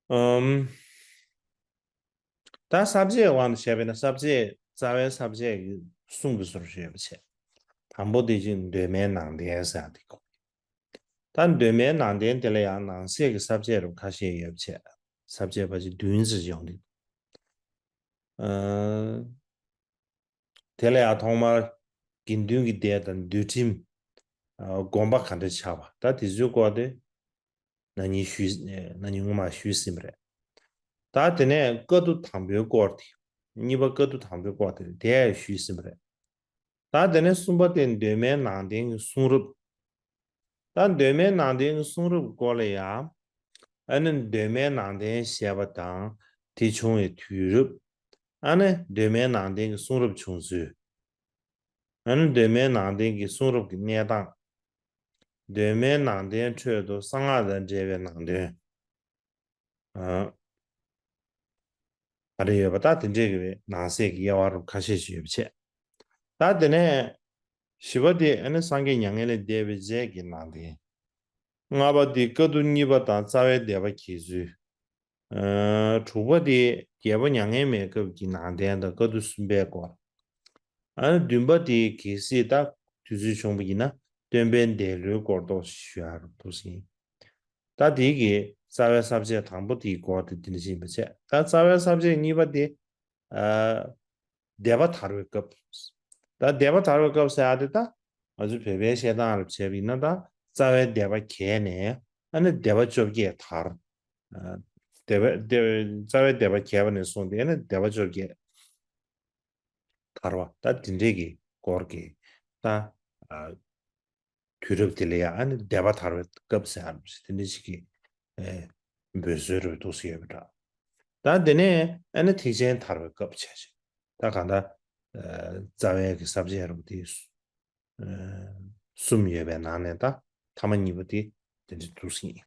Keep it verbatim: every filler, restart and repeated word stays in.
ཨམ། ད་ས་བཅད་དབང་དུ་བྱས་པས་ན་ས་བཅད་རྩ་བའི་ས་བཅད་ཀྱི་གསུམ་གྱི་ཟུར་ཞུ་ཡོད་པ་བྱས། དང་པོ་དེ་ཅིག་གདོད་མའི་ནང་བསྟན་ཟེར་ཡག་དེ་གོ། ད་གདོད་མའི་ནང་བསྟན་དེ་ལ་ཡང་ནང་གསེས་ཀྱི་ས་བཅད་རུ་ཁ་ཤས་ཡོད་པ་བྱས། ས་བཅད་པ་ཅིག་བདུན་ཙམ་ཡོང་དུས། ཨ། དེ་ལ་ཡང་ཐོག་མར་དགེ་འདུན་གྱི་སྡེ་དང་འདུལ་ཁྲིམས། ཨ། དགོངས་པ་ག་འདྲ་ཆགས་པ་ད་དེ་ཚོའི་སྐོར་དེ་ན་ནིང་ཞུས་ན་ནིང་སྔོན་མ་ཞུས་ཟིན་པ་རེད། ད་དེ་ནས་བཀའ་བསྡུ་དང་པོའི་སྐོར་དེ། གཉིས་པ་བཀའ་བསྡུ་དང་པོའི་སྐོར་དེ་དེ་ཡང་ཞུས་ཟིན་པ་རེད། ད་དེ་ནས་གསུམ་པ་དེ་གདོད་མའི་ནང་བསྟན་གྱི་གསུང་རབ། ད་གདོད་མའི་ནང་བསྟན་གྱི་གསུང་རབ་ཀྱི་སྐོར་ལ་ཡང་། ཨ་ནི་གདོད་མའི་ནང་བསྟན་བཤད་པ་དང་དེ་བྱུང་བའི་དུས་རབས། ཨ་ནི་གདོད་མའི་ནང་བསྟན་གྱི་གསུང་རབ་བྱུང་ཚུལ། ཨ་ནི་གདོད་མའི་ནང་བསྟན་གྱི་གསུང་རབ་ཀྱི་གནས་སྟངས། གདོད་མའི་ནང་བསྟན་ཁྲོད་དུ་གསང་སྔགས་དང་འབྲེལ་བའི་ནང་དོན། ཨ། ག་རེ་ཡོད་པ་ད་དེ་འདྲས་ཀྱི་ནང་གསེས་ཀྱི་དབྱེ་བ་རུ་ཁ་ཤས་ཤིག་ཡོད་པ་བྱས། ད་དེ་ནས་བཞི་པ་དེ་ཨ་ནི་སངས་རྒྱས་མྱ་ངན་ལས་འདས་པའི་རྗེས་ཀྱི་ནང་བསྟན། ལྔ་པ་དེ་བཀའ་བསྡུ་གཉིས་པ་དང་རྩ་བའི་སྡེ་པ་གྱེས་ཚུལ། ཨ། དྲུག་པ་དེ་རྒྱལ་པོ་མྱ་ངན་མེད་སྐབས་ཀྱི་ནང་བསྟན་དང་བཀའ་བསྡུ་གསུམ་པའི་སྐོར། ཨ་ནི་བདུན་པ་དེ་གལ་སྲིད་ད་དུས་ཚོད་བྱུང་བ་ཡིན་ན་སྟོན་པའི་འདས་ལོའི་སྐོར་ཏོག་ཙམ་ཞུ་ཡག་རུ་འདུག་ཟིན། ད་དེའི་གི་རྩ་བའི་ས་བཅད་དང་པོ་དེའི་སྐོར་དེ་འདི་འདྲ་ཞིག་ཡིན་པ་བྱས། ད་རྩ་བའི་ས་བཅད་གཉིས་པ་དེ། ཨ། སྡེ་པ་དར་བའི་སྐབས། ད་སྡེ་པ་དར་བའི་སྐབས་ཟེར་ཡག་དེ་ད་ང་ཚོའི་བོད་པའི་བཤད་སྟངས་ལ་བྱས་པ་ཡིན་ན་ད་རྩ་བའི་སྡེ་པ་གྱེས་ནས་ཨ་ནི་སྡེ་པ་བཅོ་བརྒྱད་དར། ཨ། སྡེ་པ་སྡེ་རྩ་བའི་སྡེ་པ་གྱེས་པ་ནས་བཟུང་སྟེ་ཨ་ནི་སྡེ་པ་བཅོ་བརྒྱད་དར་བ་ད་དེ་འདྲས་ཀྱི་སྐོར་གྱི་ད། ཨ། དུས་རབས་དེ་ལ་ཡང་ཨ་ནི་སྡེ་པ་དར་བའི་སྐབས་ཟེར་ཡག་དེ་འདྲ་ཞིག་གི། ཨེ། འབོད་སྲོལ་རུ་འདུག་སེ་ཡོད་པ་འདྲ། ད་དེ་ནས་ཨ་ནི་ཐེག་ཆེན་དར་བའི་སྐབས་བྱས་ཤིང་། ད་གང་ལྟར། ཨ། རྩ་བའི་གི་ས་བཅད་རུ་དེ། ཨ། གསུམ་ཡོད་པའི་ནང་ནས་ད་ཐ་མ་གཉིས་པ་དེ་དེ་འདྲ་འདུག་སེ་ཡིན།